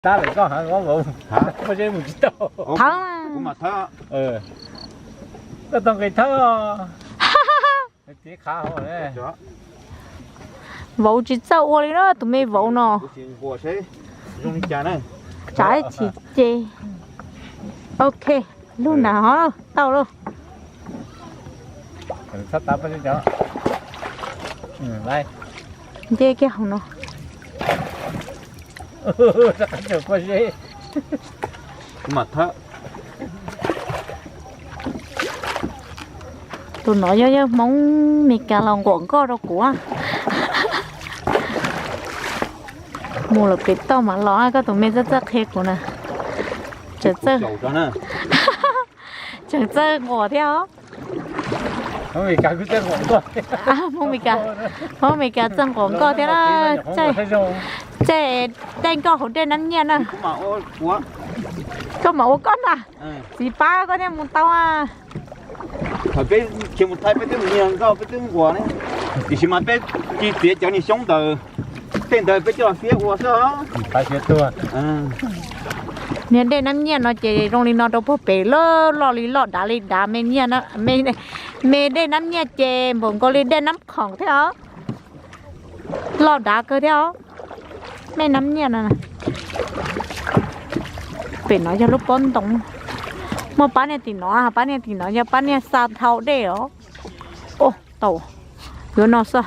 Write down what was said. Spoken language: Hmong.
Tab lawm koj heev vauv, pob zeb mus tsis tau. Thawb. Koj tau nqis thawb. Tiv qhav hauv. Vauv tsis txawj ua li na, tus me vauv no. Tsam ib chim ces. Ok, lub na ho tau lauj. Nce kiag hauv no. Tus no yog yawg Hmoob Meskas los nquam nkoj rau kuv. Mus lawm pem toj mas los, koj tus me txawj txawj qhia kuv na. Tseem txawj nquam thiab os. Hmoob Meskas txawj nquam nkoj thiab na. Tej nkoj hauv dej Nab Nyiaj na. Koj mam ua koj na. Txiv pab koj thiaj mus tau. Thaum peb khiav mus Thaib peb twb mus nyiag nkoj peb twb nquam ne, tiam sis mas peb cia txiav cov niag xyoob ntawd, tej ntawd peb coj los xiab ua xwb. Niag dej Nab Nyiaj no ces zoo li no rau puag pem loj, loj li loj dav li dav me nyiaj, me dej Nab Nyiaj ces npaum nkaus li dej Nab Khoom thiab os. Loj dav kawg thiab os. Me Nab Nyiaj no. Pem no yog lub pob ntoo. Muaj pab niag tim no, pab niag tim no yog pab niag xa thau dej os. Tau, yuav no xwb.